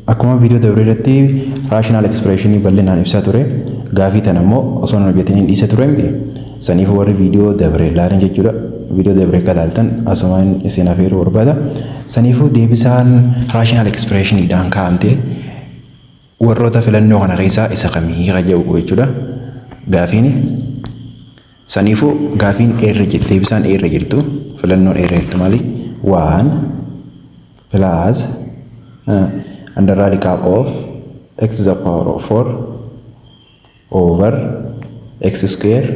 Akkuma viidiyoo dabre irratti rational expressionii bal'inaan ibsaa ture, gaafii tana immoo osoo hin hojjetin hin dhiise ture miti. Saniif warri viidiyoo dabre ilaalan jechuudha. Viidiyoo dabre akka ilaaltan asumaan isin afeeruu barbaada. Saniifuu deebisaan rational expressioniidhaan kaa'amte warroota filannoo kana keessaa isa kamii ka jedhu jechuudha. Gaafiin saniifuu gaafiin eerra jirti, deebisaan eerra jirtu, filannoon eerra jirtu maali? One plus under radical of x to the power of 4 over x square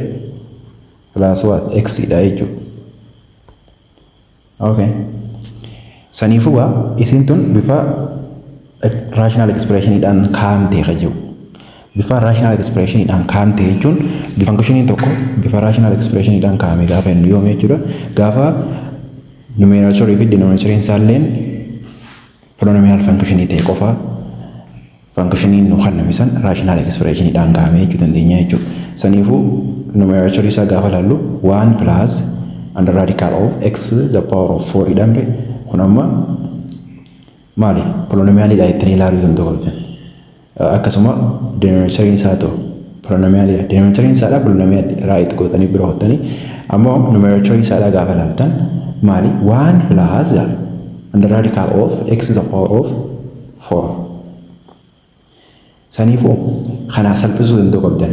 plus what, x dha jechuudha. Okay. Saniifuu gaa isin tun bifa rational expressioniidhaan kaa'amtee ka jiru. Bifa rational expressioniidhaan kaa'amte jechuun functioniin tokko bifa rational expressioniidhaan kaa'ame gaafa inni yoome jechuudha. Gaafa numeratorii fi denominatoriin isaalleen polynomial functionii ta'e qofa functioniin nu kenname san rational expressioniidhaan kaa'ame jechuu dandeenya jechuudha. Saniifuu numeratorii isaa gaafa ilaallu, 1 plus under radical of x the power of 4 jedhamre. Kun amma maali? Polynomialidha jettanii ilaaluu danda'u qabdan. Akkasuma denominatoriin isaa ta'u polynomialidha. Denominatoriin isaadha polynomial right gootanii bira hottanii, ammoo numeratorii isaadha gaafa ilaaltan maali? 1 plus under radical of x the power of 4. Saniifuu kanaa salphisuu danda'u qabdan.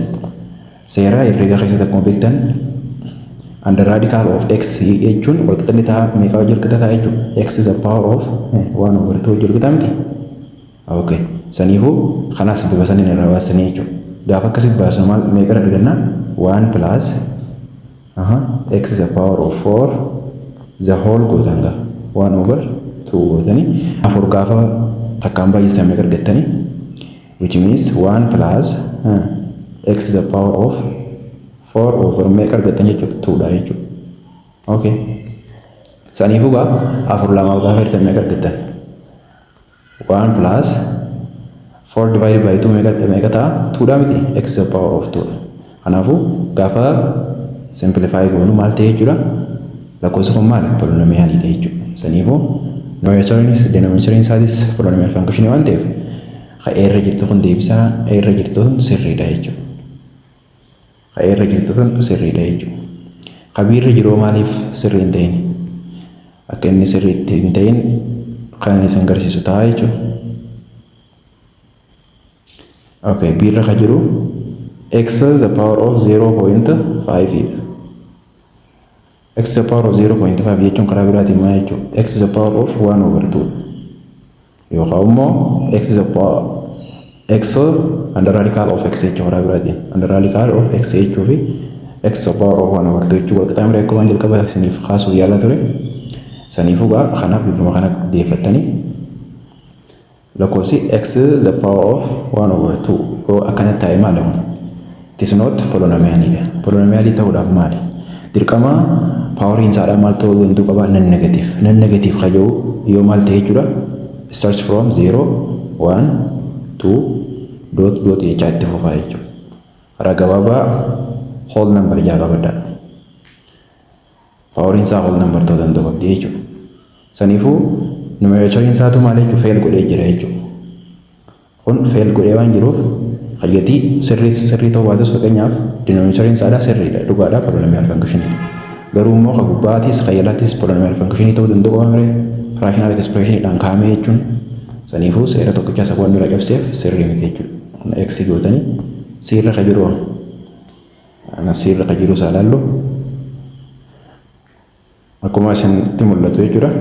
Seera herreega keessatti akkuma beektan, under radical of x jechuun walqixxanni ta'a meeqa wajji walqixa ta'a jechuudha? X is the power of 1 over 2 wajji walqixa miti? Okay. Saniifuu kanas bifa saniin irraa baasanii jechuudha. Gaafa akkasitti baasnu maal meeqa arganna? 1 plus x is the power of 4 the whole gootan gaa 1 over 2 gootanii, afur gaafa takkaan baay'isan meeqa argattanii? Which means 1 plus x is the power of 4 over meeqa argattan jechuudha? 2 dha jechuudha. Okay. Saniifuu gaa afur lamaaf gaafa hirtan meeqa argattan? 1 plus 4 divided by 2 meeqa ta'a? 2 dha miti? X is the power of 2 dha. Kanaafuu gaafa simplify goonu maal ta'e jechuudha? Lakkoofsi kun maali? Polynomialidha jechuudha. Saniifuu numeratoriinis denominatoriin isaatis polynomial function waan ta'eef, ka irra jirtu kun, deebisaa irra jirtu kun sirriidha jechuudha. Ka irra jirtu kun sirriidha jechuudha. Ka biirra jiru maaliif sirrii hin ta'in? Akka inni sirriitti hin ta'in kan inni isin agarsiisu ta'a jechuudha. Okay, biirra ka jiru x the power of 0.5 dha. X the power of 0.5 jechuun karaa biraatiin maal jechuudha? X the power of 1 over 2 yookaan immoo x the power x under radical of x jechuu, karaa biraatiin under radical of x jechuu fi x the power of 1 over 2 jechuu wal qixxaamire, akkuma jalqaba isiniif kaasuuf yaalaa ture. Saniifuu gaa kanaaf bifuma kana deeffattanii, lakkoofsi x the power of 1 over 2 yoo akkanatti taa'e maali kun? It is not polynomialidha. Polynomialii ta'uudhaaf maali? Dirqama poweriin isaadhaa maal ta'uu danda'u qaba? Non negative. Non negative ka jedhu yoo maal ta'e jechuudha? Starts from 0, 1, 2 dot dot jechaa itti fufaa jechuudha. Karaa gabaabaa whole number jaa qabadha. Poweriin isaa whole number ta'uu danda'u qabdi jechuudha. Saniifuu numeratoriin isaatu maal jechuudha? Fail godhee jira jechuudha. Kun fail godhee waan jiruuf, hayyatii sirrii sirrii ta'uu baatus, fakkeenyaaf denominatoriin isaadhaa sirriidha, dhugaadha, polynomial functionidha. Garuu immoo ka gubbaatis ka jalaattis polynomial functionii ta'uu danda'u qaba miree rational expressioniidhaan kaa'ame jechuun? Saniifuu seera tokkicha isa waan dura cabseef sirrii miti jechuudha. X gootanii siirra ka jiru, ana siirra ka jiru isaa ilaallu, akkuma isinitti mul'atu jechuudha.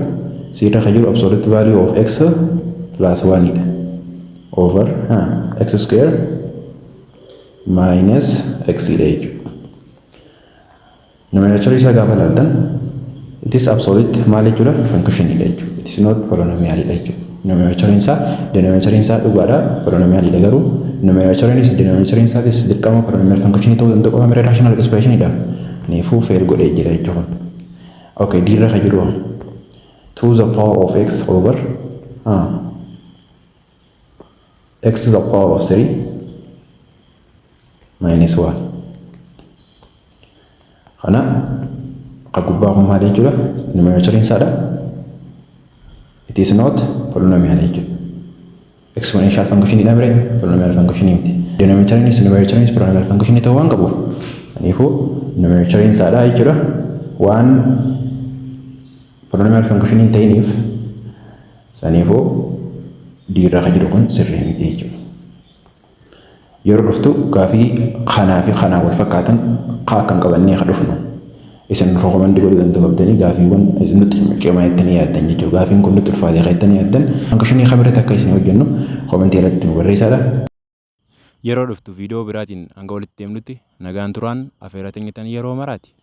Siirra ka jiru absolute value of x plus 1 dha. Over x square minus x dha jechuudha. Numerator isaa gaafa ilaaltan, it is absolute maal jechuudha? Function dha jechuudha. It is not polynomial dha jechuudha. Numerator isaa, denominator isaa dhugaadha, polynomial dha, garuu numeratoriinis denominator isaatis dirqama polynomial function ta'uu danda'u qaba miree rational expression dha. Kanaafuu fail godhee jira jechuudha. Okay, diirra ka jiru 2 the power of x over x to the power of 3 minus 1. Kana ka gubbaa kun maal jechuudha? Numeratoriin isaadha. It is not polynomial jechuudha. Exponential function dha mire polynomial function miti. Denominatoriinis numeratoriinis polynomial function ta'uu waan qabuuf kanaafuu numeratoriin isaadha jechuudha. Waan polynomial function hin ta'iniif saniifuu D irra kan jiru kun sirrii miti jechuudha. Yeroo dhuftu gaafii kanaa fi kanaa wal fakkaatan kaa akka hin qabannee ka dhufnu isin recommend godhuu danda'u qabdanii gaafiiwwan isin nutti cimaa jettanii yaaddan jechuudha. Gaafiin kun nutti ulfaatee kan jettanii yaaddan functionii kamirratti akka isin hojjennu commentii irratti nu barreessaadha. Yeroo dhuftu viidiyoo biraatiin hanga walitti deemnutti nagaan turaan afeera teenyatan yeroo maraati.